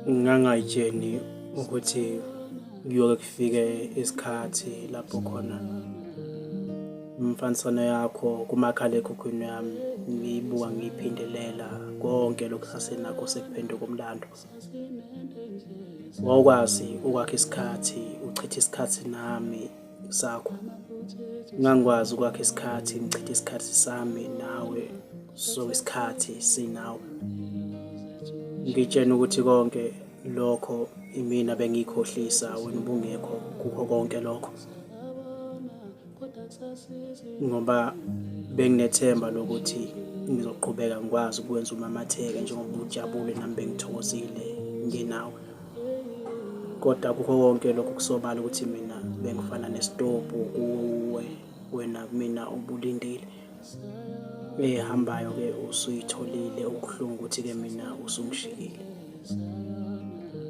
Ngangay'tsheni ukuthi kuyoke kufike isikhathi lapho khona imifaniswano yakho kumakhalekhukhwini wami ngiyibuka ngiyiphindelela konke lokhu sasinakho sekuphenduka umlando. Wawukwazi ukwakha isikhathi uchithe isikhathi nami sakho. Ngangikwazi ukwakha isikhathi ngichithe isikhathi sami nawe so isikhathi sinawe. Ngitshena ukuthi konke lokho imina bengikhohlisa wena ubungekho kukho konke lokho. Ngoba benginethemba lokuthi ngizoqhubeka ngikwazi ukwenza umamatheke njengoba ujabule nami bengithokozile nginawe. Kodwa kukho konke lokhu kusobala ukuthi mina bengifana nesitobhu kuwe wena kumina ubulindile. Ehambayo-ke usuyitholile okubuhlungu ukuthi-ke mina usungishiyile.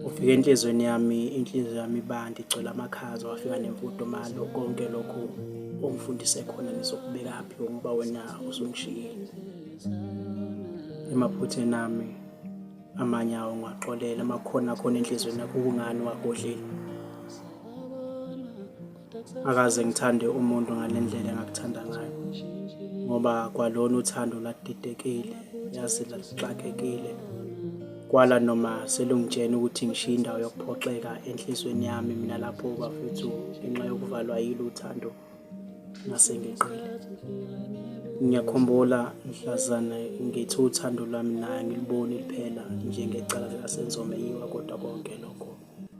Ufike enhliziyweni yami, inhliziyo yami ibanda igcwele amakhaza wafika nemfudumalo konke lokhu ongifundise khona ngizokubekaphi ngoba wena usungishiyile. Emaphutheni ami amanye awo ngiwaxolela amakhona akhona enhliziyweni yakho kungani wagodlile. Akaze ngithande umuntu ngale ndlela engakuthanda ngayo ngoba kwalona uthando ladidekile yazi laxakekile kwala noma selungitshena ukuthi ngishiye indawo yokuphoxeka enhliziyweni yami mina lapho bafethu ngenxa yokuvalwa yilo uthando ngase ngeqile. Ngiyakhumbula mhlazane ngithi uthando lwami naye ngiliboni liphela njengecala likaSenzo Meyiwa kodwa konke lokho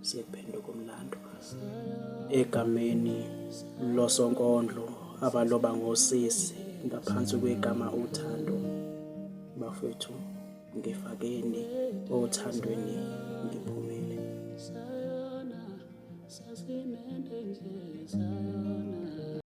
sekuphenduka umlando. Egameni losonkondlo abaloba ngosisi ngaphansi kwegama uthando bafethu ngifakeni othandweni ngiphumile.